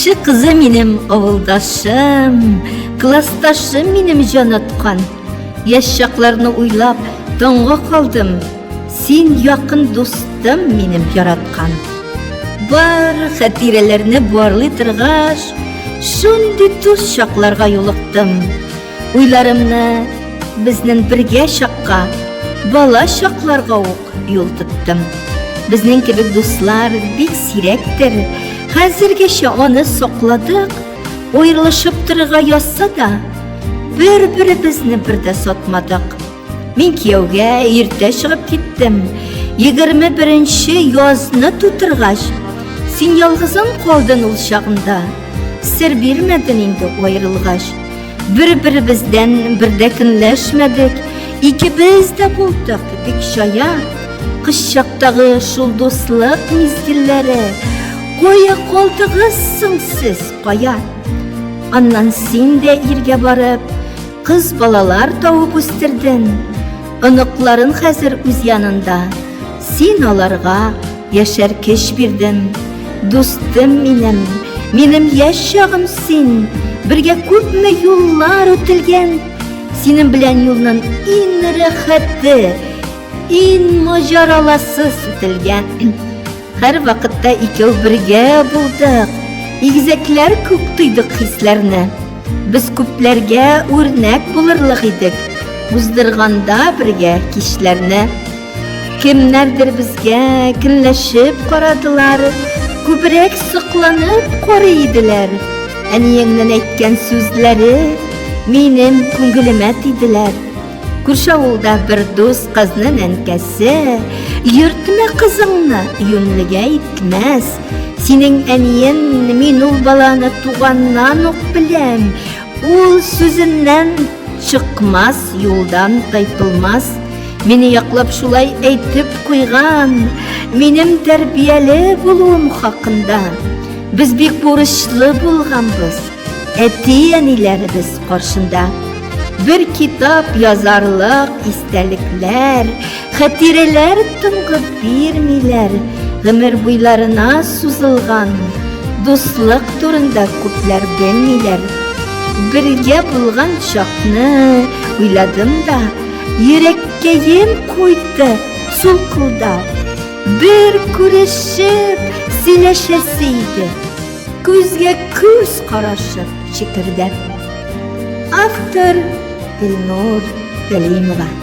Күрше кызы минем авылдашым, классташым минем җан аткан. Яшь чакларны уйлап, таңга калдым. Син якын дустым минем яраткан. Бар хатирәләрне барлый торгач, шундый дус чакларга юлыктым. Уйларымны безнең бергә чакка, бала чакларга ук юл тоттым. Безнең кебек дуслар бик сирәктер. Хәзергәчә аны сакладык, аерылышып торырга язса да, бер-беребезне бер дә сатмадык. Мин кияүгә иртә чыгып киттем. 21 язны тутыргач, син ялгызың калдың ул чагында. Сер бирмәдең инде аерылгач. Бер-беребездән бер дә көнләшмәдек. Икебез дә булдык бик чая. Кыш чактагы шул дуслык мизгелләре. Кая калдыгыз соң сез, кая? Аннан син дә иргә барып, Кыз балалар табып үстердең. Оныкларын хәзер үз янында. Син аларга яшәр көч бирдең. Дустым минем, минем яшь чагым син. Бергә күпме юллар үтелгән. Синең белән юлның иң рәхәте, иң маҗараласыз үтелгән. Һәр вакытта икәү бергә булдык. Игезәкләр күк тойдык хисләрне. Без күпләргә үрнәк булырлык идек, уздырганда бергә кичләрне. Кемнәрдер безгә көнләшеп карадылар, күбрәк сокланып карый иделәр. Әниеңнең әйткән сүзләре минем күңелемә тиделәр. Күрше авылда бер дус кызның әнкәсе, Йөртмә кызыңны, юньлегә итмәс. Синең әниен мин ул баланы туганнан ук беләм. Ул сүзеннән чыкмас, юлдан тайпылмас. Мине яклап шулай әйтеп куйган, минем тәрбияле булуым хакында. Без бик бурычлы булганбыз. Әти-әниләребез каршында бер китап язарлык истәлекләр, хатирәләр тынгы бирмиләр. Гомер буйларына сузылган дуслык турында күпләр белмиләр. Бергә булган чакны уйладым да, йөрәккәем куйды сулкылдап. Бер күрешеп сөйләшәсе иде. Күзгә күз карашып чекердәп. Автор Илнур Галимова.